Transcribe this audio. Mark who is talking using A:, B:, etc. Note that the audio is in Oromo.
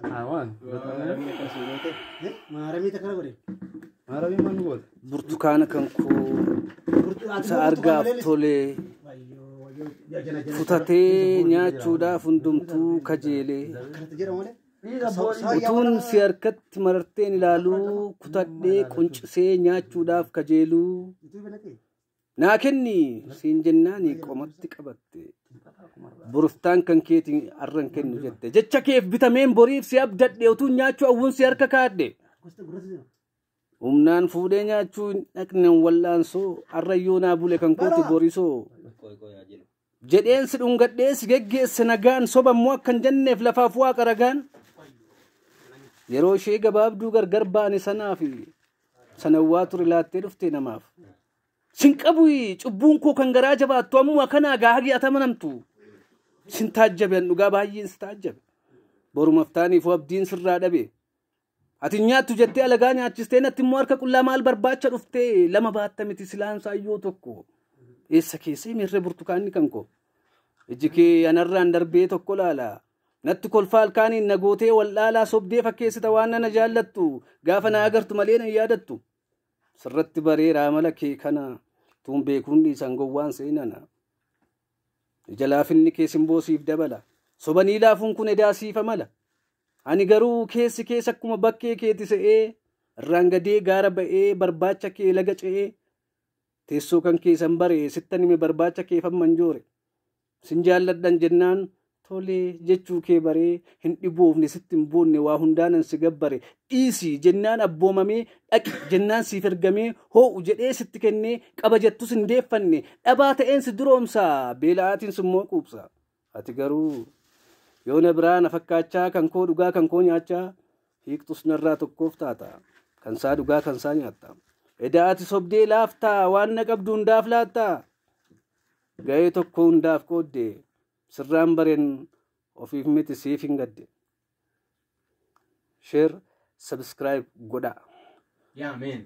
A: Waan.
B: Maaramii takka godhe.
A: Maaramii maal nu goota?
C: Burtukaana kan koo isa argaaf tolee futatee nyaachuudhaaf hundumtuu kajeelee.
B: Akkanatti jedhamu malee.
C: Utuun si harkatti mararteen ilaaluu kutadhee quncisee nyaachuudhaaf kajeeluu. Naa kenni siin jennaani qomatti qabatte. Boroftaan kan keetiin arran kennu jette. Jecha keef bitameen boriif si abdadhe utuun nyaachuu awwuun si harka kaadhe. Humnaan fuudhee nyaachuu hin dhaqnen wallaansoo arrayyoo naa bule kan kooti borisoo. Jedheen si dhungadhee si geggeesse nagaan soba immoo akkan jenneef lafaaf waaqa ragaan. Yeroo ishee gabaabduu gargar baane sanaaf sanawwaa ture laattee dhuftee namaaf. Sin qabu cubbuun koo kan garaa jabaattu ammuma kanaa gaagii atamanamtu. Sin taajjabe an dhugaa baay'een si taajjabe. Borumaaf taaniif abdiin sirraa dhabe. Ati nyaattu jettee alagaa nyaachistee natti immoo harka qullaa maal barbaacha dhuftee lama baatta miti silaan saayyoo tokko. Eessa keessee miirree burtukaanni kan koo. Iji kee anarraan darbee tokko laala. Natti kolfaa halkaaniin na gootee wallaalaa sobdee fakkeessita waan nana jaallattu gaafa na agartu malee na yaadattu. Sirratti bareeraa mala kee kana tuun beekuun dhiisan gowwaan seenana. Ija laafinni kee simboo siif dabala. Sobanii laafuun kun edaa siifa mala. Ani garuu keessi keessa akkuma bakkee keeti se'ee irraan gadee gaara ba'ee barbaacha kee laga ce'ee teessoo kan keessan bare sittan hime barbaacha kee famman joore. Sin jaalladhan jennaan tolee jechuu kee baree hin dhiboofne sitti hin boonne waa hundaanan si gabbare dhiisi jennaan abboomamee dhaqi jennaan siif ergamee hoo'u jedhee sitti kennee qaba jettus hin deeffanne dhabaa ta'een si duroomsa beela'aatiin simmoo quubsa. Ati garuu yoo na biraa na fakkaachaa kan koo dhugaa kan koo nyaachaa hiiktus narraa tokkoof taata kan saa dhugaa kan saa nyaatta. Edaa ati sobdee laaftaa waan na qabdu hundaaf laattaa ga'ee tokko hundaaf qooddee. Sirraan bareen ofiif miti siif hin gadde. Share, subscribe godhaa.
D: Yeah, man.